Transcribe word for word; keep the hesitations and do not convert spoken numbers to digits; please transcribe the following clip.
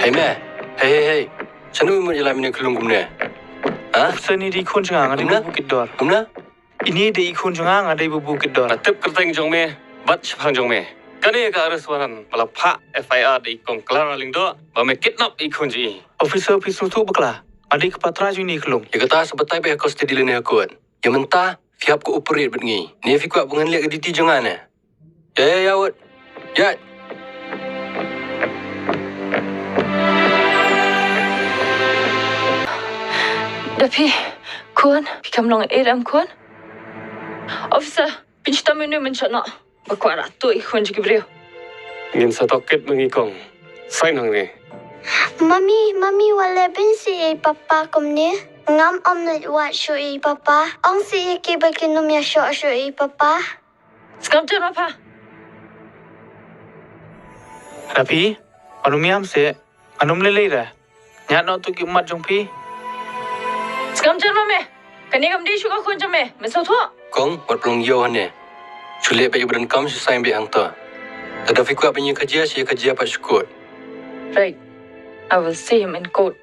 Ïa me. Hei, hei, hei. Shano me mut ïa la mine khunlung kumne? Ha? Officer, ini dei i khun jong nga, nga dei ba buh kit dor. Kumne? Ini dei i khun jong nga, nga dei ba buh kit dor. Ba tip kyrteng jong me bad shaphang jong me. Kane ka arrest warrant ba la phah F I R da i Kong Clara Lyngdoh ba me kidnap i khun jong i. Officer, phi sngewthuh bakla, nga dei ka patra jong ini i khunlung. Ïa kata sa batai beit ha custody lane ha court. Ïa mynta phi hap ka operate bad ngi. Ne phi kwah ba ngan leh ka duty jong nga ne? Ïa, ïa, ïa, wut. Ïa. Da phi, khun, phi kam long ei em khun? Officer, pynshoi mynne mynshoi noh. Ba kwah ra tuh i khun jong ki briew. Ngin sa tohkit ma ngi kong. Sign hangne. Mummy, mummy, wat leh beiñ shuh ïa i papa kumne. Ngam ym leit wad shuh ïa i papa. Ong shuh ïa ki ba kin ym ïashoh shuh ïa i papa. Skam jar ma pha. Rafi, phan ym ïam seh. Ngan ym lei lei re. Ñiad noh tu ki ummat jong phi. Skam jar ma me. Kane kam dei shuh ka khun jong me. Me sngewthuh? Kong, wat pynlong ïew hangne. Shu leh beit ïa ba donkam, shu sign beit hangto. Lada phi kwah ban ïa ka jia, shu ïa ka jia pat sha court. Right. I will see him in court.